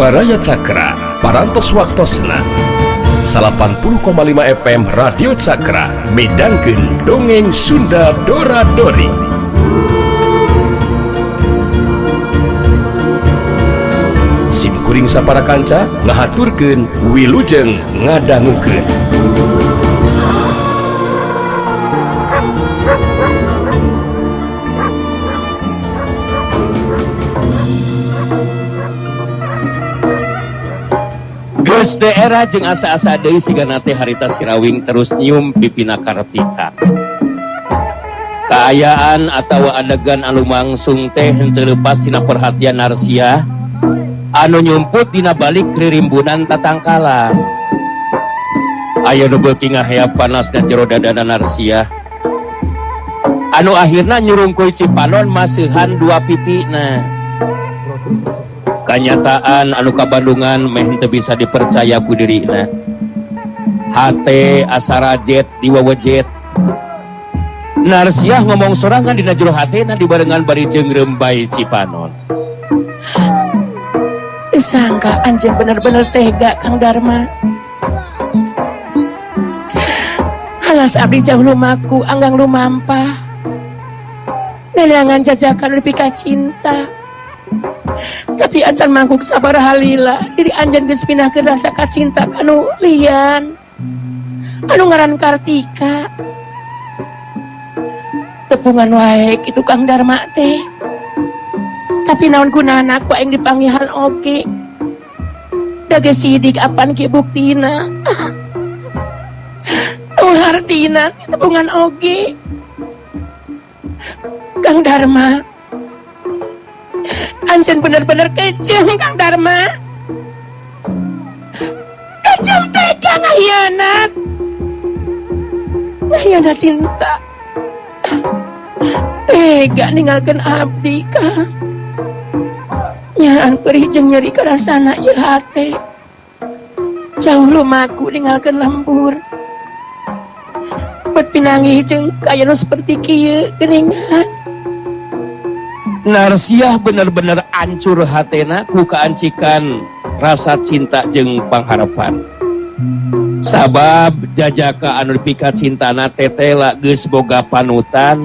Baraya Cakra, Parantos Waktosna 80,5 FM Radio Cakra midangkeun dongeng Sunda Dora Dori. Sim kuring sapara kanca ngahaturkeun wilujeng ngadangukeun. Geus daerah jeung asa-asa deui sigana teh harita Sirawing terus nyium pipina Kartika. Kaayaan atawa adegan anu mangsung teh henteu leupas tina perhatian Narsiah anu nyumput dina balik ririmbunan tatangkalan. Aya nu beuki ngahea panasna jero dadana Narsiah. Anu akhirna nyurungkuy Cipanon maseuhan dua pipina. Kanyataan anu kabandungan meh teu bisa dipercaya ku dirina. Hate asa rajet diwawejet. Narsiah ngomong sorangan dina jero hatena dibarengan bari jeung rembay Cipanon. Sangka anjeun bener-bener tega Kang Darma. Alas abdi jauh lumaku anggang lumampah. Neneangan jajakan dipika cinta. Tapi acan mangkuk sabar halila diri anjeun geus pinahkeun rasa kacinta kanu lian anu ngaran Kartika. Tepungan wae kitu Kang Darma teh. Tapi naon gunana ku aing dipanggihan oge. Da geus sidik apan ki buktina. Tong hartina tepungan oge. Kang Darma, anjeun bener-bener kejam Kang Darma. Kejam tega ngahianat. Ngahianat cinta. Tega ninggalkeun abdi Kang. Nyaan perih jeung nyeri karasana ieu hate. Jauh lumaku ninggalkeun lembur. Bet pinanggih jeung kaya nu saperti kieu geuningan. Narsiah bener-bener ancur hatena ku kaancikan rasa cinta jeung pangharapan. Sabab jajaka anu dipika cintana tetela geus boga panutan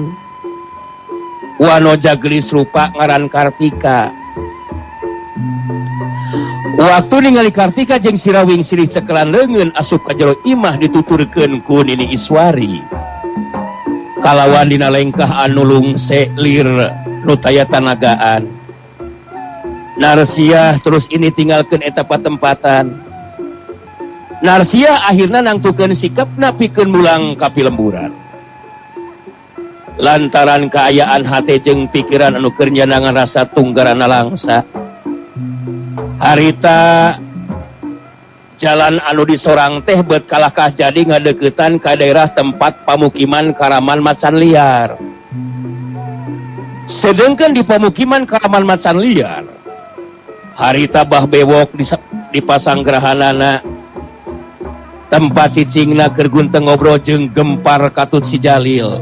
wanoja gelis rupa ngaran Kartika. Waktu ningali Kartika jeung Sirawing silih cekelan leungeun asup ka jero imah dituturkeun ku Nini Iswari. Kalawan dina lengkah anu lungse lir nu taya tanagaan. Narsiah terus ini tinggalkeun eta patempatan. Narsiah akhirna nangtukeun sikapna pikeun mulang ka pilemburan. Lantaran kaayaan hate jeung pikiran anu keur nyanangan rasa tunggarana langsa. Harita jalan anu disorang teh bet kalahkah jadi ngadeukeutan ka daerah tempat pamukiman Karaman Macan Liar. Sedangkan di pamukiman Karaman Macan Liar, harita Bah Bewok dipasang gerahanana tempat cicingna keur gunteng ngobrol jeung Gempar katut si Jalil.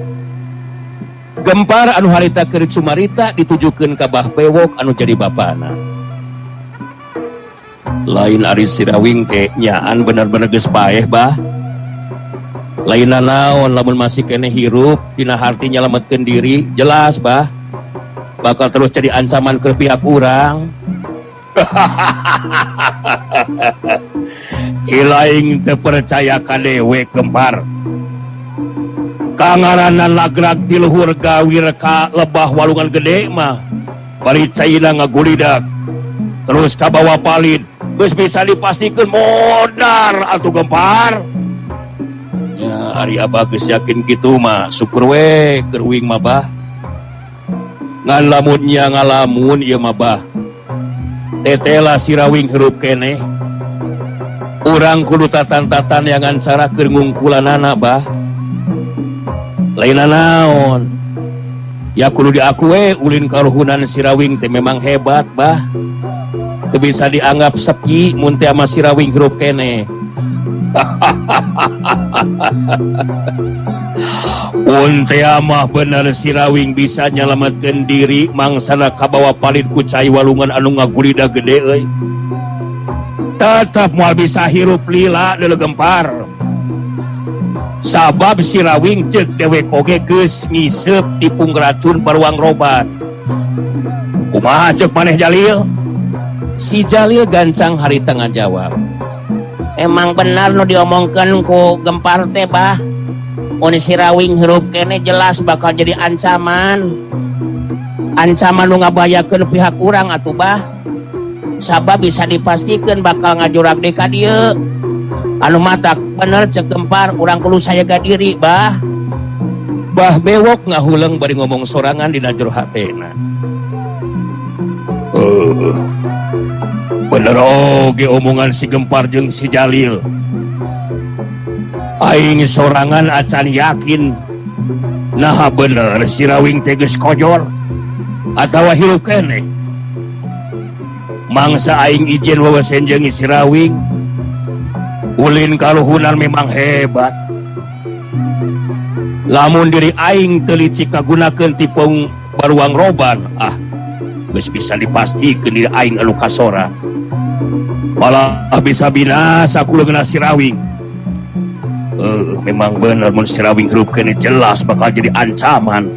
Gempar anu harita keur cumarita ditujukeun ka Bah Bewok anu jadi bapana. Lain ari Sirawing teh nyaan bener-bener geus paeh bah. Lain naon lamun masih keneh hirup dina harti nyalametkeun diri jelas bah. Bakal terus jadi ancaman ke pihak urang. Ilaing teu percaya ka dewe Gempar. Kangaranan lagrag ti luhur gawir ka lebah walungan gede mah. Bari caina ngagulidak. Terus kabawa palid. Geus bisa dipastikan modar atuh Gempar. Ya ari abah geus yakin kitu mah syukur we keur uing mah bah. Ngan lamunnya ngalamun ieu mah bah. Tetela Sirawing hirup keneh. Urang kudu tatan-tatan yang cara keur ngungkulanana bah. Lain naon. Ya kudu diaku we ulin karuhunan Sirawing teh memang hebat bah. Teu bisa dianggap sepi mun teh ama Sirawing hirup keneh. Mun teh mah bener Sirawing bisa nyalametkeun diri mangsana kabawa palid ku cai walungan anu ngagulida gede euy. Tetep moal bisa hirup lila deuleu Gempar. Sabab si Rawing ceuk dewek oge geus ngiseup tipung racun baruang roban. Kumaha ceuk maneh Jalil? Si Jalil gancang harita ngajawab. Emang benar nu diomongkeun ku Gempar teh bah. Mun si Rawing hirup kene jelas bakal jadi ancaman. Ancaman nu ngabahayakeun pihak urang atuh bah. Sabab bisa dipastikan bakal ngajurak deui ka dieu. Anu matak bener cek Gempar urang kudu sajaga diri bah. Bah Bewok ngahuleng bari ngomong sorangan dina jero hatena. Bener oge omongan si Gempar jeung si Jalil. Aing sorangan acan yakin naha bener si Rawing teh geus kojor atawa hirup keneh. Mangsa aing izin wawasen jeung si Rawing. Ulin kaluhunan memang hebat. Lamun diri aing teu licik ngagunakeun tipung baruang roban, ah geus bisa dipastikeun diri aing anu kasora. Malah bisa binasa ku leungeunna si Rawing. Memang bener mun si Rawing hirup keneh jelas bakal jadi ancaman.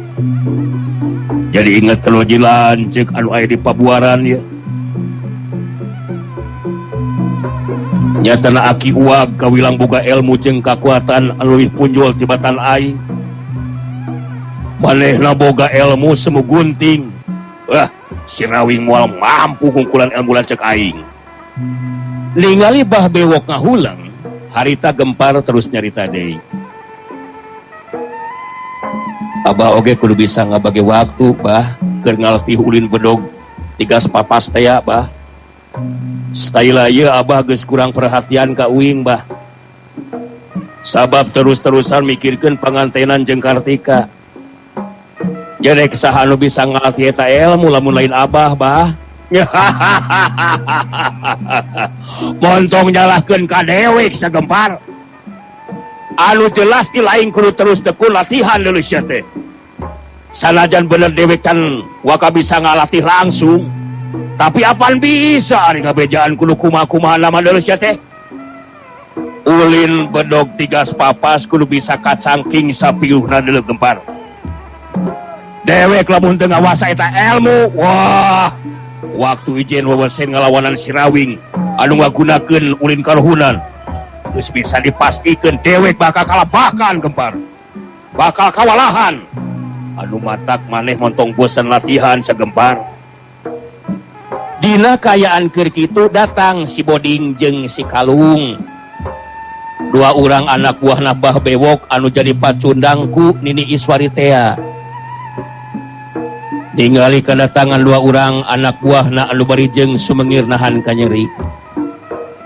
Jadi inget kalau lanceuk anu aya di pabuaran ya. Nyatana aki uag kawilang boga ilmu jeung kakuatan anu leuwih punjul tibatan aing. Manehna boga ilmu semu gunting. Wah, si Rawing moal mampu ngungkulan ilmu lanceuk aing. Ningali Bah Bewok ngahuleng, harita Gempar terus nyarita deui. Abah oge kudu bisa ngabagi waktu, Bah, keur ngalatih ulin bedog tigas papas teh ya, Bah. Style ieu Abah geus kurang perhatian ka uing, Bah. Sabab terus-terusan mikirkeun pangantenan jeung Kartika. Jadi saha anu bisa ngalatih eta ilmu lamun lain Abah, Bah. Montong nyalahkeun ka dewek sagempar. Anu jelas di lain kudu terus tekun latihan deuleu sia teh. Sanajan bener dewek can waka bisa ngalatih langsung. Tapi apaan bisa ari ngabejaan kudu kumaha-kumaha nama deuleu sia teh. Ulin bedog tigas papas kudu bisa kacangking sapiuhna deuleu Gempar. Dewek lamun teu ngawasa eta ilmu, wah, waktu ijen wawesen ngalawanan si Rawing anu ngagunakeun ulin karuhunan. Geus bisa dipastikeun dewek bakal kalabakan Gempar. Bakal kawalahan. Anu matak maneh montong bosan latihan sagempar. Dina kaayaan keur kitu datang si Boding jeung si Kalung. Dua urang anak buahna Bah Bewok anu jadi pacundang ku Nini Iswari tea. Ningali kedatangan dua urang anak buahna anu bari jeung sumengir nahan kanyeri.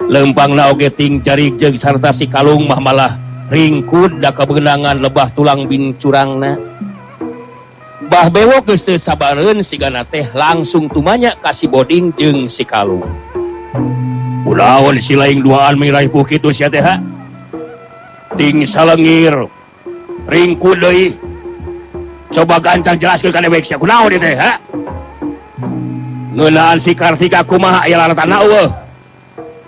Lempangna oge ting jarig jeung sarta si Kalung mah malah ringkud da kabeunangan lebah tulang bincurangna. Bah Bewok geus teu sabareun sigana teh langsung tumanya ka si Boding jeung si Kalung. Kunaon si laing duaan miraih ku kitu sia teh ha? Ting salengir ringkud deui. Coba gancang jelaskeun ka dewek sia kunaon ieu teh ha? Ngeunaan si Kartika kumaha aya laratana eueuh?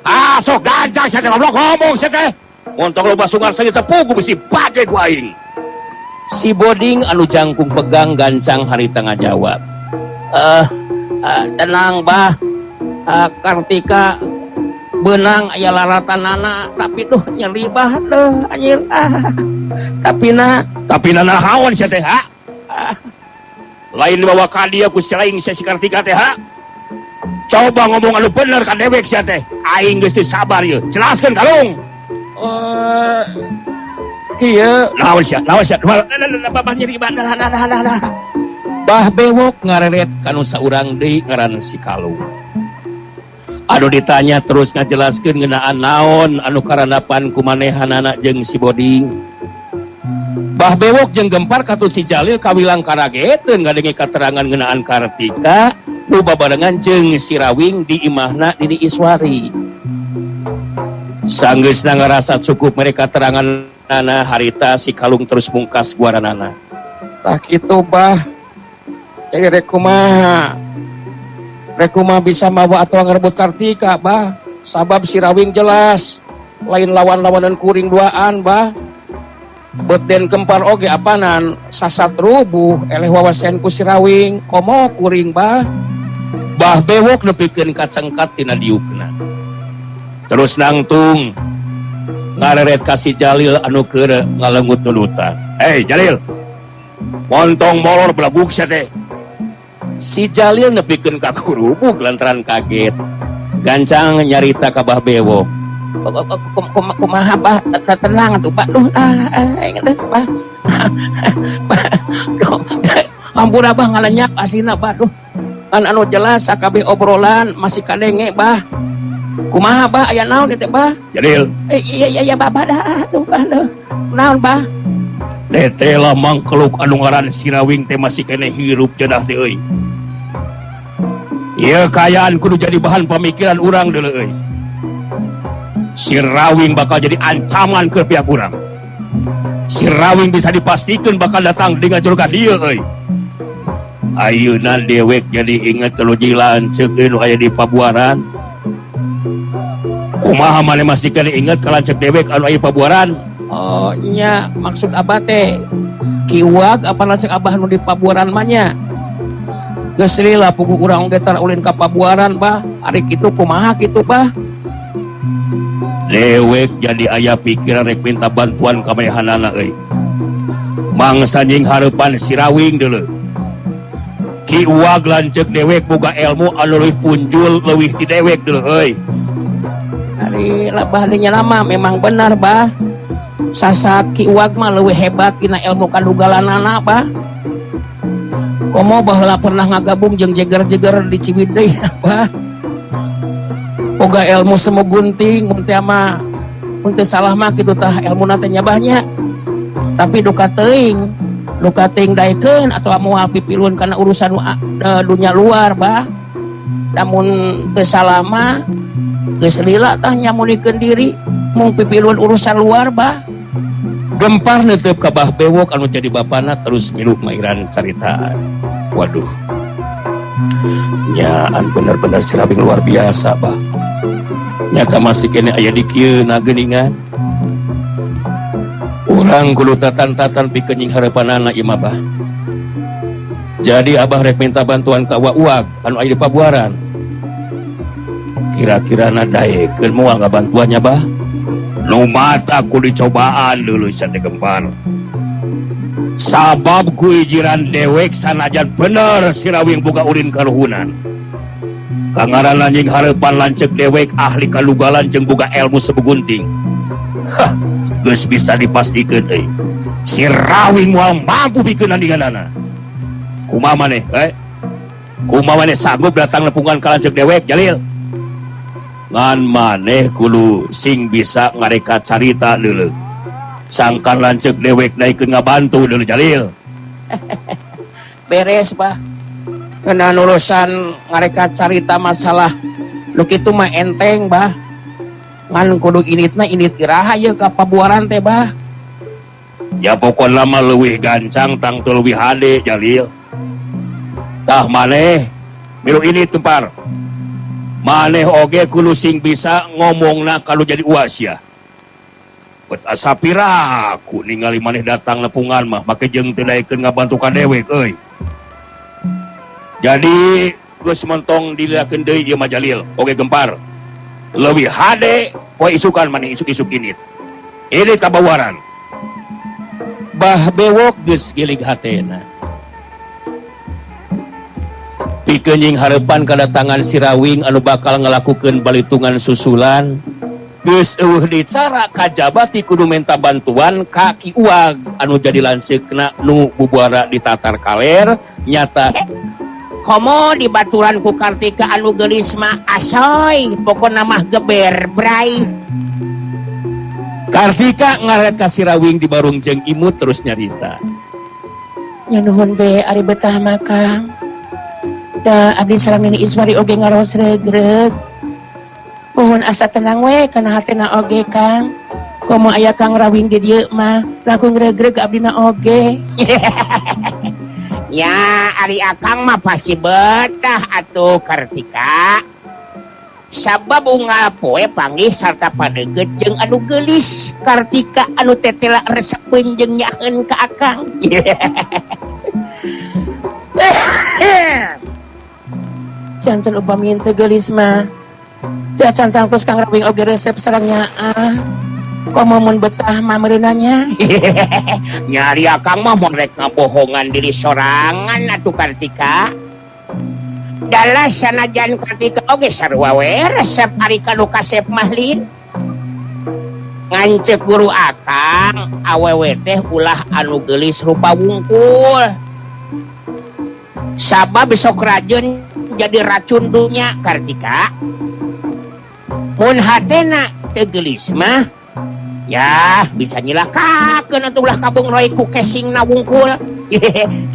Ah sok gancang sia teh goblok ngomong sia teh. Montong loba sungar seungit tepugu bisi bade ku aing. Si Boding anu jangkung pegang gancang harita ngajawab. Tenang bah, Kartika beunang aya laratanana tapi duh nyeri bah deuh anjir. Tapi na tapi na naon sia teh ha? Lain dibawa ka dieu ku si laing sia si Kartika teh ha? Coba ngomong anu bener ka dewek sia teh. Aing geus teu sabar ieu. Jelaskeun Kalung. Iya. Naon sia? Naon sia? Babah nyeri badan. Bah Bewok ngareret kanu saurang deui ngaran si Kalung. Anu ditanya terus ngajelaskeun ngeunaan naon anu karanapan kumanehanana jeung si Boding. Bah Bewok jeung Gempar katut si Jalil kawilang karageteun ngadenge katerangan ngeunaan Kartika nu babarengan jeung si Rawing di imahna Nini Iswari. Sanggeusna ngarasa cukup mereka terangan nana harita si Kalung terus mungkas guaranana. Tah kitu bah. Jadi rek kumaha? Rek kumaha bisa mawa atau ngerebut Kartika bah? Sabab si Rawing jelas lain lawan-lawanan kuring duaan bah. Beten Gempar oge apanan sasat rubuh eleh wawasan ku si Rawing komo kuring bah. Bah Bewok nepikeun kacengkat tina diukna. Terus nangtung ngareret ka si Jalil anu keur ngalengut nulutan. Hei Jalil, montong molor belaguk sia teh. Si Jalil nepikeun ka kurubuk lantaran kaget. Gancang nyarita ka Bah Bewok. Kumaha bah, tenang atuh Pak. Duh, inget bah. Duh, ampura bah ngalenyak asina bah. Duh. Kan anu jelas sakabeh obrolan masih kadenge bah. Kumaha bah aya naon ieu teh bah? Jalil. Iya iya iya bah dah. Aduh bah. Duh. Naon bah? Teh lamang keluk anu ngaran si Rawing teh masih keneh hirup cedah teh euy. Ieu kaayaan kudu jadi bahan pamikiran urang deuleu euy. Si Rawing bakal jadi ancaman ke pihak urang. Si Rawing bisa dipastikan bakal datang dengan jurga dieu euy. Ayeuna dewek jadi inget kalau lanceuk nu aya di Pabuaran. Kumaha maneh masih keneh inget ka lanceuk dewek anu aya di Pabuaran? Oh nya maksud abah teh Ki Uwag apa lanceuk abah nu di Pabuaran mah nya? Geus lila puguh urang oge tara ulin ka Pabuaran bah. Ari kitu kumaha kitu bah? Dewek jadi aya pikiran rek minta bantuan ka manehanana euy. Mangsa nying hareupan si Rawing deuleu. Ki Uwag lanceuk dewek boga ilmu anu leuwih punjul leuwih ti dewek deuleu euy. Ari labah dinya lama memang benar bah. Sasak Ki Uwag mah leuwih hebat dina ilmu kadugalanana bah. Komo baheula pernah ngagabung jeung jeger-jeger di Ciwidey bah. Boga ilmu semu gunting mun teh mah mun teu salah mah kitu tah ilmuna teh nya bah nya. Tapi duka teuing daekeun atawa moal pipilun kana urusan dunya luar bah. Lamun teu salah mah geus lila tah nyamunikeun diri mung pipilun urusan luar bah. Gempar neuteup ka Bah Bewok anu jadi bapana terus milu mairan caritaan. Waduh. Nyaan bener-bener si Rawing luar biasa bah. Nyata masih kene aya di kieu na geuningan. Urang kudu tatan-tatan pikeun nying hareupanana ieu mah bah. Jadi abah rek minta bantuan ka Uwag anu aya di Pabuaran. Kira-kira na daekeun moal ngabantuannya bah. Nu mata ku dicobaan deuleu sia teh Gempar. Sabab ku ijiran dewek sanajan bener si Rawing boga ulin karuhunan. Kangaran anjing hareupan lanceuk dewek ahli kalugalan jeung boga ilmu sebegunting. Hah, geus bisa dipastikeun euy. Si Rawing moal mampu pikeun nandinganana. Kumaha maneh, eh? Kumaha maneh sanggup datang nepungan ka lanceuk dewek, Jalil? Ngan maneh kudu sing bisa ngareka carita deuleu. Sangkan lanceuk dewek naikeun ngabantu deuleu Jalil. Beres bah. Ngeunaan urusan ngareka carita masalah nu kitu mah enteng bah. Ngan kudu initna init iraha ieu ka Pabuaran teh bah. Ya pokona mah leuwih gancang tangtu leuwih hade Jalil. Tah maneh milu init Gempar. Maneh oge kudu sing bisa ngomongna kalau jadi uas ya. Bet asa piraku ningali maneh datang nepungan mah make jeung teu daekeun ngabantu ka dewek euy. Jadi geus mentong diliakeun deui ieu mah Jalil oge Gempar. Leuwih hade poe isukan maneh isuk-isuk init. Init ka Bawaran. Bah Bewok geus gilig hatena. Pikeun nying hareupan kadatangan si Rawing anu bakal ngalakukeun balitungan susulan. Geus eueuh deui cara kajaba ti kudu minta bantuan ka Ki Uwag anu jadi lanceukna nu bubuara di Tatar Kaler nyata. Komo dibaturan ku Kartika anu geulis mah asoy pokona mah geber bray. Kartika ngaret ka si Rawing di barung jeung imut terus nyarita. Nya nuhun be ari betah mah Kang. Da abdi sareng Nini Iswari oge ngaros regreg. Mohon asa tenang we kana hatena oge Kang. Komo aya Kang Rawing di dieu mah langkung regreg abdina oge. Ya ari akang mah pasti betah atuh Kartika. Sabab unggal poe panggih sarta padeukeut jeung anu geulis Kartika anu tetela resepeun jeung nyaeun ka akang. Janten upami teu geulis mah. Teu acan tangtos Kang Rawing oge resep sareng nyaah. Komo mun betah mah meureunanya. Nyari akang mah mun rek ngabohongan diri sorangan atuh Kartika. Dalah sanajan Kartika oge sarua we resep ari ka nu kasep mah lin. Ngancek guru akang awewe teh ulah anu geulis rupa wungkul. Sabab sok rajin jadi racun dunya Kartika. Mun hatena teu geulis mah ya bisa nyilakakeun atuh ulah kabung roy ku kesingna wungkul.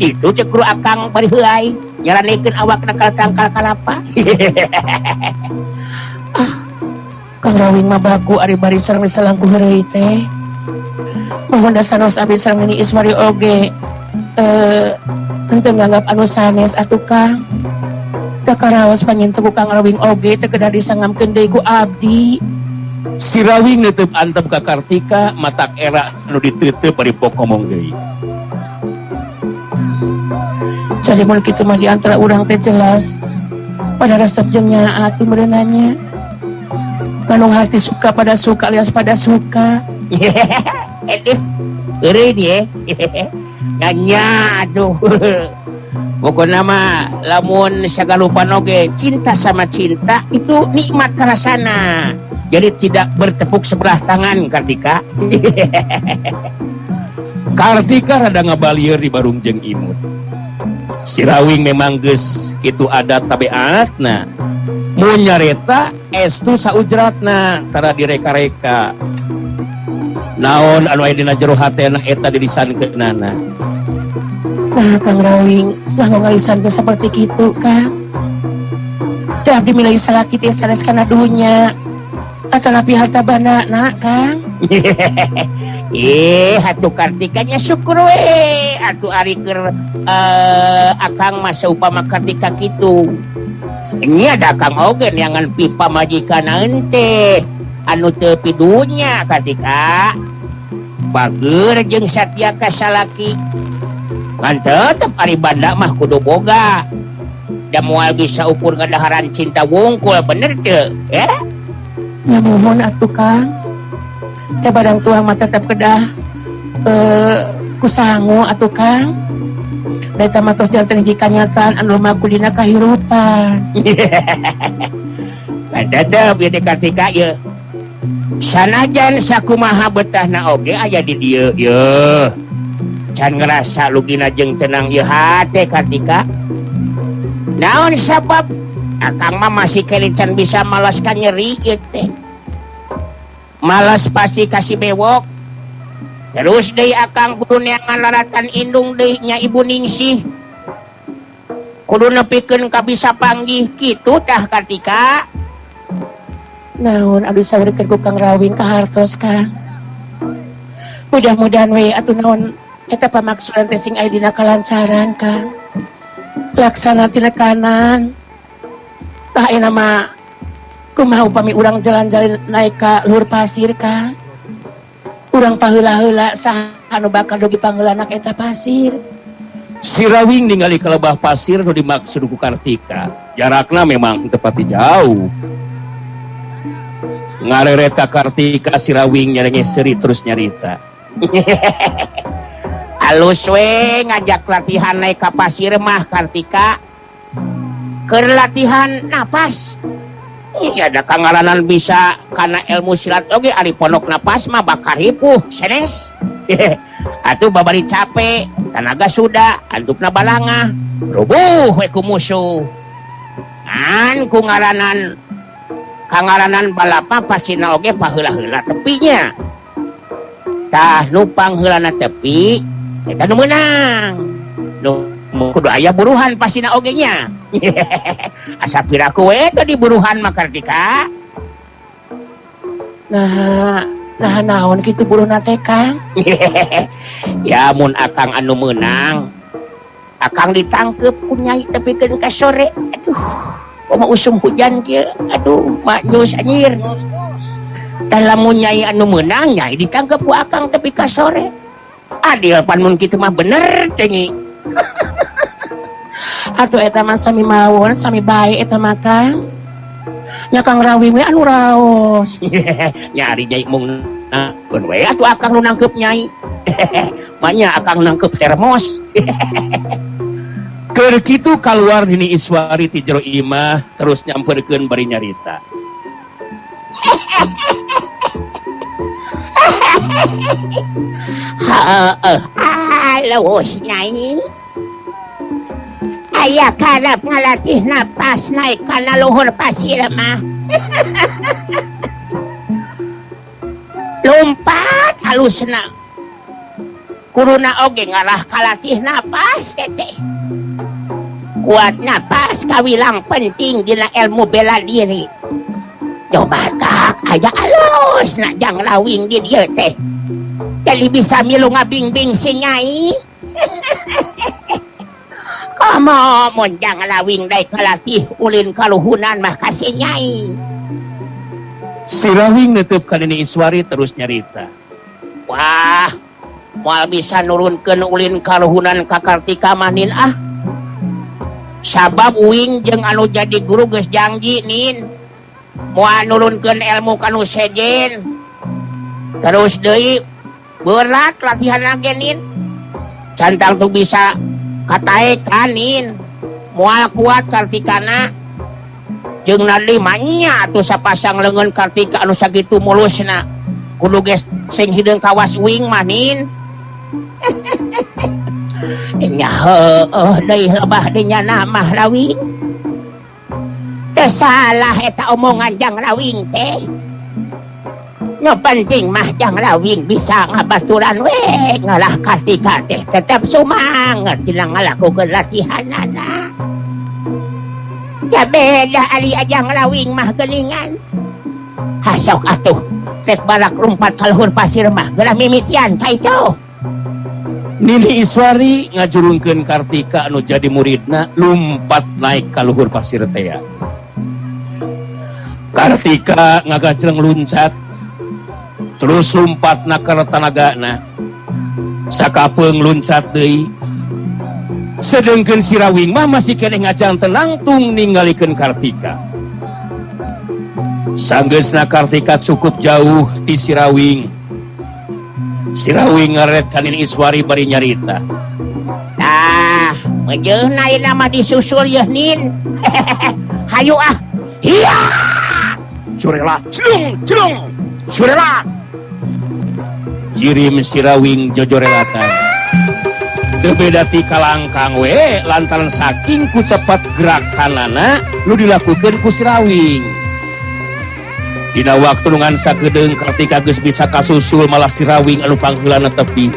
Kitu cek guru akang bari heuay nyaranekeun awakna ka tangkal kalapa. Ah, Kang Rawing mah baku ari bari sareng disalangku heureuy teh. Mohon dasanos abdi sareng Nini Iswari oge henteu nganggap anu sanes atuh Kang. Da karaos panginten ku Kang Rawing oge teu kedah disangamkeun deui ku abdi. Si Rawing neuteub antep ka Kartika matak era nu diteuteup bari pok ngomong deui. Jadi mun kitu mah di antara urang teh jelas pada resep jeung nyaah atuh meureunanya. Manung hati suka pada suka alias pada suka. Aduh, eureun ye. Nya aduh. Pokona mah lamun sagalupan oge cinta sama cinta itu nikmat karasana. Jadi tidak bertepuk sebelah tangan Kartika. Kartika rada ngabalieur di barung jeung imut. Si Rawing memang geus kitu adat tabeatna. Mun nyareta estu saujratna tara direka-reka. Naon anu aya dina jero hatena eta dilisankeunana. Nah, Kang Rawing, nganggo ngalisankeun saperti kitu, Kang. Da abdi milih salaki teh sanes kana dunya. Atanapi harta banda na, Kang. Atuh Kartikanya syukur we. Atuh ari keur akang mah saupama Kartika kitu. Nya da akang oge neangan pipa majikan henteu anu teu pidunya Kartika. Bager jeung satia ka salaki. Ngan tetep ari banda mah kudu boga. Da moal bisa ukur ngadaharan cinta wungkul bener teu? Nya muhun atuh Kang. Da badang tuang mah tetep kedah kusangu atuh Kang. Da eta mah tos janten hiji kanyataan anu lumaku dina kahirupan. Tetep ieu teh Kartika ieu. Sanajan sakumaha betahna oge aya di dieu yeuh. Can ngerasa lugina jeung tenang ieu hate Kartika. Naon sabab akang mah masih keneh can bisa malas ka nyeri ieu teh. Malas pasti kasih bewok. Terus deui akang kudu neangan laratan indung deui nya Ibu Ningsih. Kudu nepikeun ka bisa panggih kitu tah Kartika. Naon abdi saurkeun ku Kang Rawing ka hartos Kang. Mudah-mudahan we atuh naon eta pamaksudan teh sing aya dina kalancaran Kang. Laksana tina kanan. Tah ayeuna mah kumaha upami urang jalan-jalan naik ka luhur pasir Kang. Urang paheula-heula saha anu bakal dugi pangeulanak eta pasir. Si Rawing ningali ka lebah pasir nu dimaksud ku Kartika. Jarakna memang teu pati jauh. Ngareret ka Kartika si Rawing nyarenge seuri terus nyarita. Alus we ngajak latihan naik ka pasir mah Kartika. Keur latihan napas. Ya ada kangaranan bisa karena ilmu silat oge ari pondok napas mah bakar hipuh senes. Atuh babari capek, tenaga sudah, antupna balangah, rubuh we ku musuh. Ngan ku ngaranan kangaranan balapa pasina oge paheula-heula tepinya. Tah nu pangheulana tepi eta nu meunang. Nu kudu aya buruhan pasina oge nya. Asa piraku we teh di buruhan mah Kartika. Nah, nah naon kitu buruhna teh Kang? Ya mun akang anu meunang, akang ditangkep ku nyai tepikeun ka sore. Aduh. Kumaha usum hujan kieu aduh maknyus anjir. Tah lamun nyai anu meunang nyai ditangkep ku akang tepi ka sore. Adil pan mun kitu mah bener teh nyi. Atuh eta mah sami mawon sami bae eta mah Kang. Nya Kang Rawing we anu raos. Nyari nyai mung keun we atuh akang nu nangkep nyai. Manya akang nangkep termos. Keur kitu kaluar Nini Iswari ti jero imah terus nyamperkeun bari nyarita. Heeh, halus nyai. Aya karep ngalatih napas naik kana luhur pasir mah. Lompat halusna. Kuruna oge ngarah kalatih napas teteh. Kuat napas kawilang penting dina ilmu bela diri. Coba tak aya alus nak jang rawing di dieu teh. Jadi bisa milu ngabingbing si nyai. Komo mun jang rawing daek ngalatih ulin kaluhunan mah ka si nyai. Si Rawing neuteub ka Nini Iswari terus nyarita. Wah, moal bisa nurunkeun ulin kaluhunan ka Kartika mah nin ah. Sabab uing jeung anu jadi guru geus janji nin. Moal nurunkeun ilmu ka nu sejen. Terus deui berat latihan lagi nin. Cantang tuh bisa kataekan nin. Moal kuat Kartikana. Jeung nadi mah nya atuh sapasang leungeun Kartika anu sakitu mulusna. Kudu geus sing hideung kawas uing mah nin. Nya heueuh deui lebah deui nyana mah Rawing. Teu salah eta omongan jang Rawing teh. Nu penting mah jang Rawing bisa ngabaturan we ngalah Kartika teh tetep sumanget dina ngalakukeun latihanana. Ya beda ari ajang Rawing mah geuningan. Hasok atuh rek balak lumpat ka luhur pasir mah geura mimitian ka itu. Nini Iswari ngajurungkeun Kartika anu jadi muridna lumpat naik ka luhur pasir teh. Kartika ngagajleng luncat terus lumpat na ka tanagana. Sakapeung luncat deui. Sedengkeun si Rawing mah masih keneh ngajang tenangtung ningalikeun Kartika. Sanggeusna Kartika cukup jauh ti si Rawing. Si Rawing ngaret ka Nini Iswari bari nyarita. Tah, meujeuhna ayeuna mah disusul yeuh nin. Hayu ah. Hiya! Curela celung celung. Curela. Jirim si Rawing jojorelatan. Teu beda ti kalangkang we lantaran saking ku cepat gerakanana nu dilakukeun ku si Rawing. Dina waktu nu ngan sakedeung Kartika geus bisa kasusul malah si Rawing anu pangheulana tepi.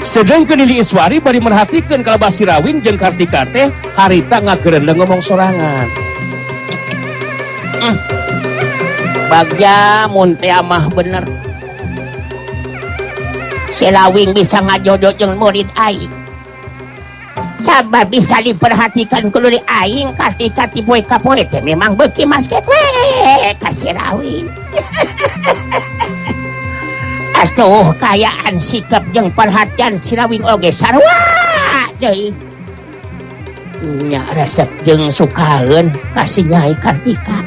Sedengkeun Nini Iswari bari merhatikeun kalebah si Rawing jeung Kartika teh harita ngagerendeng ngomong sorangan. Bagja mun teh mah bener. Si Rawing bisa ngajodoh jeung murid aing. Sabab bisa diperhatikan ku leuleung aing Kartika ti poe ka poe teh memang beuki masket we ka si Rawing. Atuh kayaan sikap jeung perhatian si Rawing oge sarua deui. Nya resep jeung sukaeun ka si Nyai Kartika.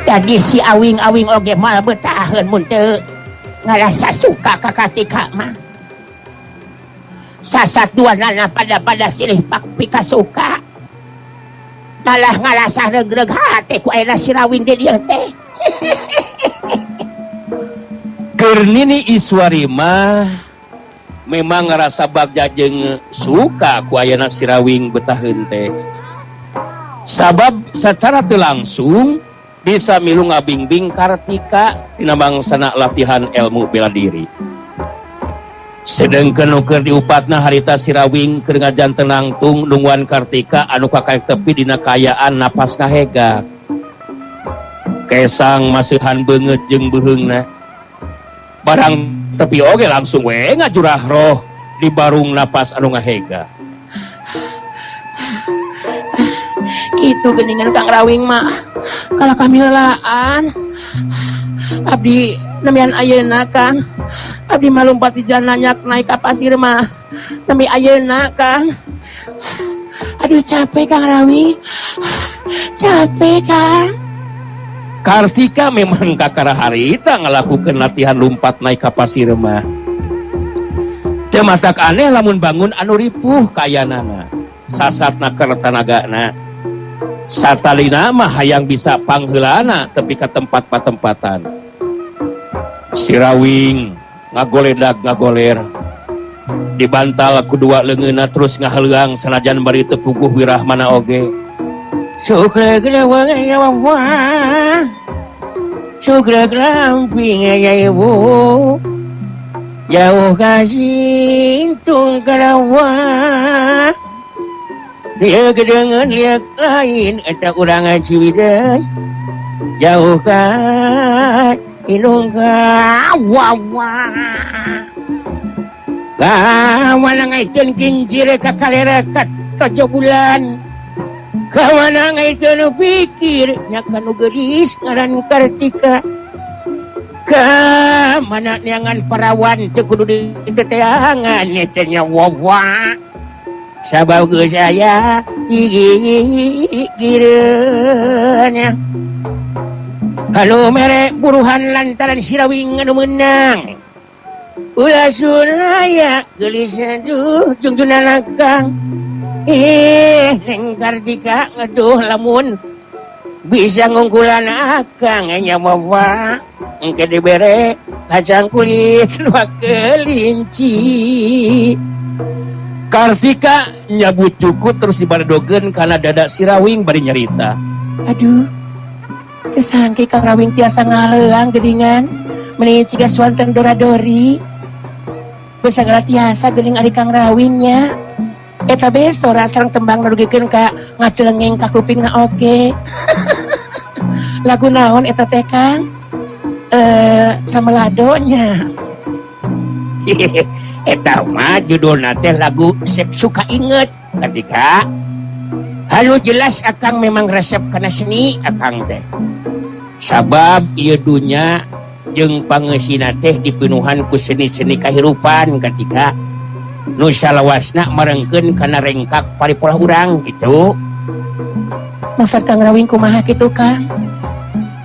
Jadi si awing-awing oge moal betaheun mun teu ngarasa suka ka Kartika mah. Sasat dua nana pada silih pak pikasuka. Malah ngarasa regreg hate ku ayeuna si Rawing di dieu teh. Keur Nini Iswari mah memang ngarasa bagja jeung suka ku ayeuna si Rawing betaheun teh. Sabab secara teu langsung bisa milu ngabingbing Kartika dina mangsana latihan ilmu bela diri. Sedengkeun nu keur diupatna harita si Rawing keur ngajanten nangtung nungguan Kartika anu kakaek tepi dina kaayaan napas ngahegak. Kesang masihan beungeut jeung beuheungna. Barang tepi oge langsung we ngajurah roh di barung napas anu ngahegak. Kitu geuningan Kang Rawing mah. Kalah kamiheulaan. Abdi nemian ayeuna Kang. Abdi mah lumpat di jalan nanjak naik ka pasir mah. Nemi ayeuna Kang. Aduh capek Kang Rawing. Capek Kang. Kartika memang kakara harita ngalakukeun latihan lumpat naik ka pasir mah. Teu matak aneh lamun bangun anu ripuh kayanana. Sasatna keur tanagana. Satalina mah hayang bisa pangheulana tepi ka tempat patempatan. Sirawing ngagoledag ngagoler. Dibantal ku dua leungeunna terus ngaheuleang sanajan bari teu puguh wirah mana oge. Ibu jauh kasih tungkarawa dia kedengan lihat lain eta urang Ciwidey jauh ka inung ka wawa kawana ngaiteun kincir ka kalera ka tojo bulan kawana ngaiteun pikir nya kanu geulis ngaran Kartika ka mana neangan parawan teu kudu diteteangan eta nya wawa sabab geus aya gigireun. Halo mere buruhan lantaran Sirawing anu meunang. Ulah sunaya geulis aduh jungjunan Kang. Ih Neng Kartika ngeduh lamun bisa ngungkulan akang nya wawa engke dibere kacang kulit dua kelinci. Kartika nyabut cukut terus dibaredogeun kana dada Sirawing bari nyarita. Aduh, kesangke Kang Rawing tiasa ngaleang geuningan meuni ciga swanten dora-dori. Geus sagala tiasa geuning ari Kang Rawing nya. Eta be sora sareng tembang narugikeun ka ngacelengeng ka kupingna oge. Lagu naon eta teh Kang? Samelado nya. Eta mah judulna teh lagu Suka Inget ketika halu jelas akang memang resep kana seni akang teh sabab ieu dunya jeung pangeusina teh dipinuhan ku seni-seni kahirupan ketika nu salawasna marengkeun kana rengkak paripolah urang gitu. Maksud Kang Rawing kumaha kitu Kang?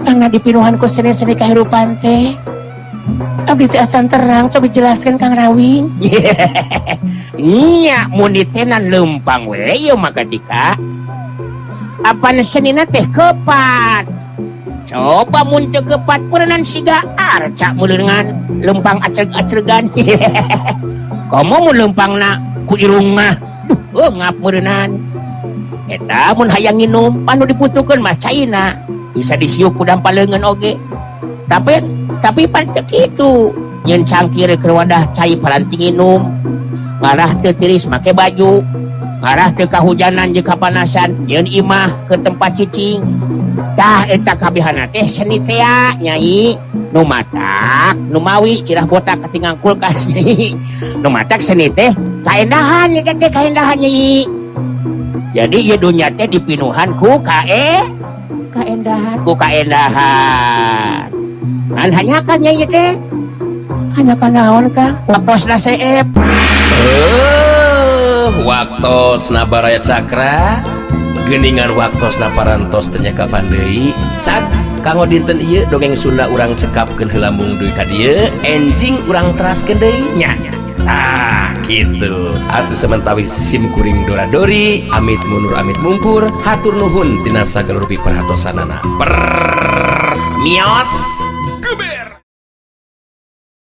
Kang dipinuhan ku seni-seni kahirupan teh abdi teh acan terang, coba jelaskan Kang Rawing. Nya mun ditenan leumpang we ieu mah ketika apan senina teh kepat. Coba mun teu kepat peureunnan siga arca meureungan leumpang acreg-acregan. Komo mun leumpangna ku irung mah duh ngap meureunnan. Eta mun hayang nginum anu diputukeun mah caina bisa disiuk ku dampal leungeun oge. Tapi pan teu kitu nyeun cangkir keur wadah cai palanting nginum ngarah teu tiris make baju ngarah teu kahujanan jeung kapanasan nyeun imah ke tempat cicing. Tah eta kabehana teh seni tea nyai nu matak nu mawi cirah botak katingang kulkas nyai nu matak seni teh kaendahan eta teh kaendahan nyai. Jadi ieu dunya teh dipinuhan ku kaendahan ku kaendahan. An hanya kan nyai teh hanya kan naon Kang waktosna seep. Waktosna Baraya Cakra geuningan waktosna parantos teu nyakapan deui cak kanggo dinten ieu dongeng Sunda urang cekapkeun heula mung dugi ka dieu enjing urang teraskeun deui nya. Tah kitu atuh samentawis sim kuring dora dori amit mundur amit mungkur hatur nuhun tina sagala rupi perhatosanana. Per mios.